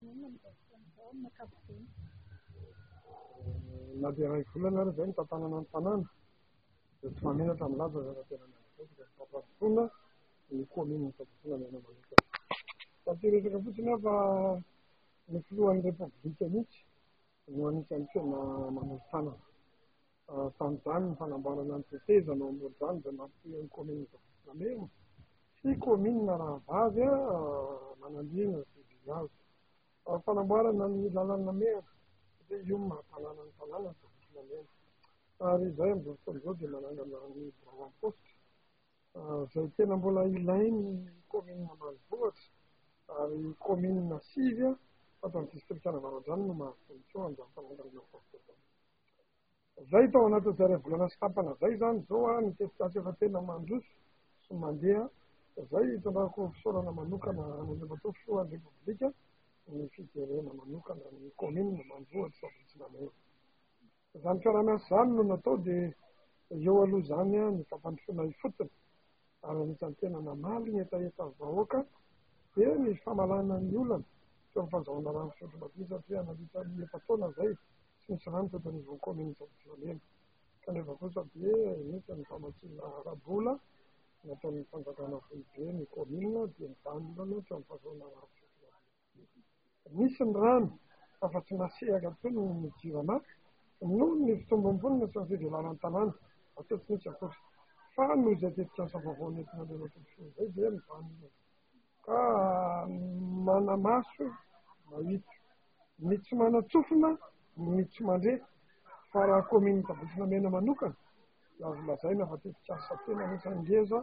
Inona amin'izao fotoana izao amin'ny ankapobeny? Na dia iray volana ary izay nitantanana ny tanàna dia tsy mahamenatra milaza fa tena miana-betsaka ny fampandrosoana ny kaominina Sabotsy-Namehana manokana. Fa tsy hiresaka fotsiny aho fa ny filohan'ny Repoblika mihitsy no anisan'ny tena manolo-tanana. Tamin'izany ny fanamboarana ny tetezana ao Ambohidrano izay mampitohy ny kaominina Sabotsy-Namehana sy kaominina Rahavavy Manandriana sy Vihazo. Fanamboarana ny lalan'i Namehana satria io no maha tanàna ny tanàna ny Sabotsy-Namehana. Ary izay amin'izao fotoana izao dia manangana ny birao am-paositra izay tena mbola ilain'ny kaominina ambanivohitra ary kaominina 9 ato amin'ny distrikan'Avaradrano no mahazo tombontsoa amin'izany fananganana paositra izany. Izay tao anatin'izay iray volana sy tapana izay izany izao ny tetikasa efa tena mandroso sy mandeha. Izay hitondrako fisaorana manokana an'Andriamatoa Filohan'ny Repoblika ny fijerena manokana ny kaominina ambanivohitra Sabotsy Namehana. Izany fiaraha-miasa izany no natao dia eo aloha izany ny fampandrosoana ifotony ary anisan'ny tena namaly ny hetahetan'ny vahoaka dia ny famalana ny olana teo amin'ny fahazahoana rano fisotro madio satria nandritra ny efa-taona izay tsy nisy rano teto anivon'ny kaominina Sabotsy Namehana kanefa kosa dia nisy ny famatsiana ara-bola nataon'ny fanjakana foibe ny kaominina dia nivaha ny olana teo amin'ny fahazahoana rano fisotro madio. Nisy ny rano fa tsy nasehaka intsony ny Jirama noho ny fitombon'ny mponina sy ny fivelaran'ny tanàna, rahateo tsy nisy akory. Fa noho izay tetikasa vaovao nentin'Andriamatoa Filoha izay dia nivaha ny olana. Ka manamaso mahita. Ny tsy manan-tsofina ny tsy mandre fa raha kaominina Sabotsy Namehana manokana dia azo lazaina fa tetikasa tena anisan'ny ngeza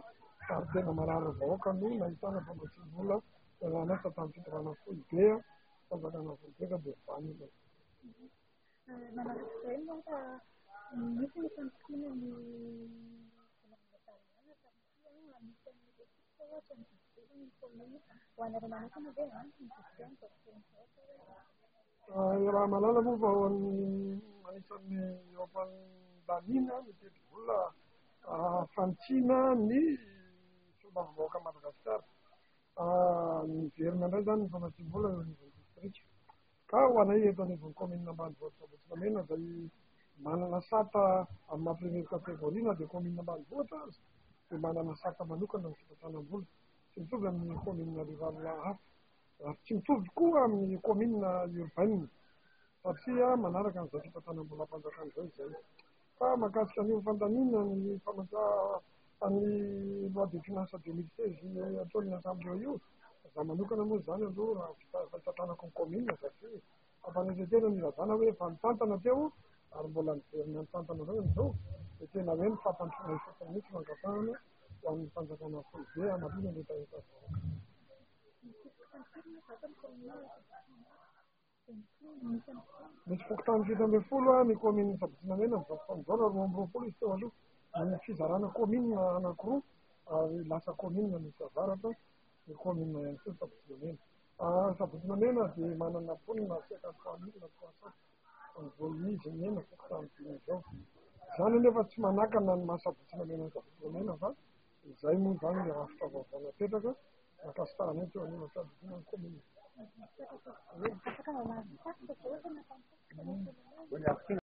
ary tena marary ny vahoaka no nahitana famatsiam-bola niaraha-niasa tamin'ny fitondrana foibe, fanjakana foibe ka dia vanona. Manaraka izay moa raha misy ny fandikiana ny volavolan-dalàna tamin'ity anisan'ny ekipa ohatra ny budget ny commune. Ho anareo manokana ve ampy ny budget amin'izao fotoana izao sa hoe? Raha mahalala moa fa ho an'ny anisan'ny eo am-pandaniana ny tetibola fanitsiana ny solombavambahoaka Madagasikara. Miverina indray izany ny famatsiam-bola eo anivon'ny distrika. Ka ho anay eto anivon'ny kaominina ambanivohitra Sabotsy Namehana izay manana sata amin'ny maha première catégorie na dia kaominina ambanivohitra aza dia manana sata manokana ny fitantanam-bola. Tsy mitovy amin'ny kaominina rural hafa ary tsy mitovy koa amin'ny kaominina urbaine satria manaraka an'izay fitantanam-bolam-panjakana izay izay. Fa mahakasika an'io fandaniana ny ny loi de finances 2016 ataon'ny assemblée io, za manokana moa izany aloha raha fitantanako ny commune satria fampanetren-tena ny ilazana hoe efa nitantana teo ary mbola niverina nitantana indray amin'izao dia tena hoe ny fampandrosoana ifotony mihitsy no angatahana ho an'ny fanjakana foibe hamaliana ny hetaheta vahoaka. Misy fokontany 17 ny kaominina Sabotsy Namehana amin'izao fotoana izao raha 22 izy teo aloha. Ny fizarana kaominina anankiroa ary lasa kaominina misy avaratra ny kaominina ihany koa Sabotsy Namehana. Sabotsy Namehana dia manana mponina 53 300 amin'izao izy nena fokontany dimy izao. Izany anefa tsy manakana ny maha Sabotsy Namehana ny Sabotsy Namehana fa izay moa izany ny rafitra vaovao napetraka nankasitrahana teo anivon'ny fiadidiana ny kaominina.